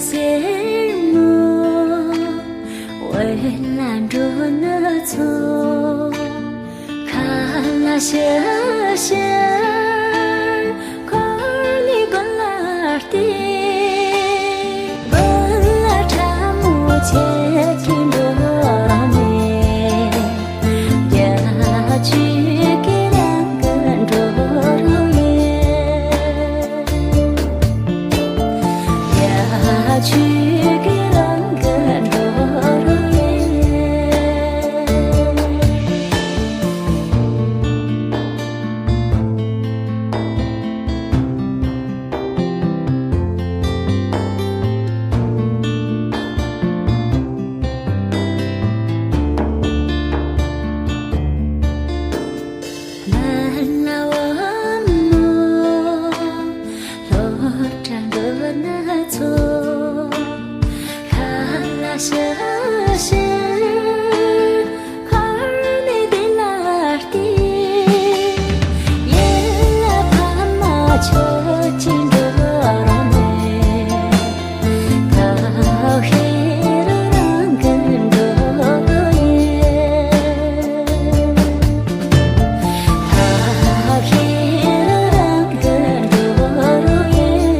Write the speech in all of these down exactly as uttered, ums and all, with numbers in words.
སེར་མོ་འོད་ལ་འགྲོ་ན་ཚོ། ཁ་ལ་ཤ་ཤ་འཁོར་ནས་དགོན་ལ་བལྟས། དགོན་ལ་ཁྲ་མོ་བྱེད་ཀྱིན་འགྲོ་ནས། རྒྱ་ཆོས་ཀྱི་རང་གི་འགྲོ་རུ་ཡོད། རྒྱ་ཆོས་ཀྱི་རང་གི་འགྲོ་རུ་ཡོད། ལ་ལ་བ་མོ་སློབ་གྲྭ་འགྲོ་ན་ཚོ། ཁ་ལ་ཤ་ཤ་འཁོར་ནས་དེ་ལ་བལྟས། ཡིད་ལ་ཕ་མ་ཆོས་ཀྱི་འགྲོ་རུ་མེད། ཐབས་ཤེས་རང་གི་འགྲོ་རུ་ཡོད། ཐབས་ཤེས་རང་གི་འགྲོ་རུ་ཡོད།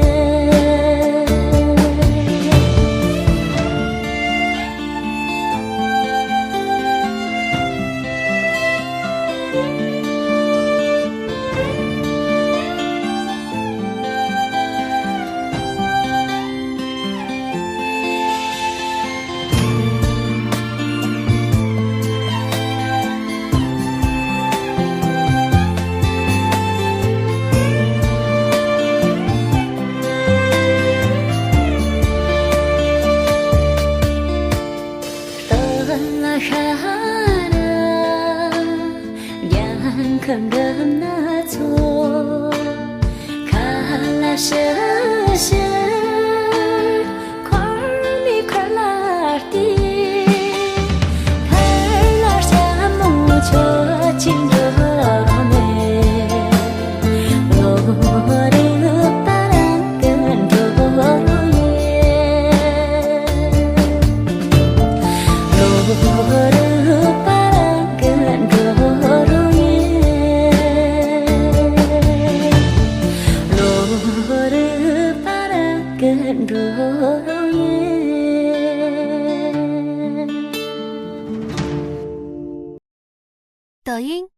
སྟག་ལ་ཤ་ར་རྒྱང་ཁ་འགྲམ་ན་ཚོ། ཁ་ལ་ཤ་ཤ་འཁོར་ནས་ཁ་ལ་བལྟས། ཁ་ལ་ཤ་མོ་ཆོས་ཀྱི་འགྲོ་རུ་མེད། ལོ་རུ་པ་རང་གི་འགྲོ་རུ་ཡོད། ལོ་རུ་པ་རང་གི་འགྲོ་རུ་ཡོད། ལོ་རུ་པ་རང་གི་འགྲོ་རུ་ཡོད།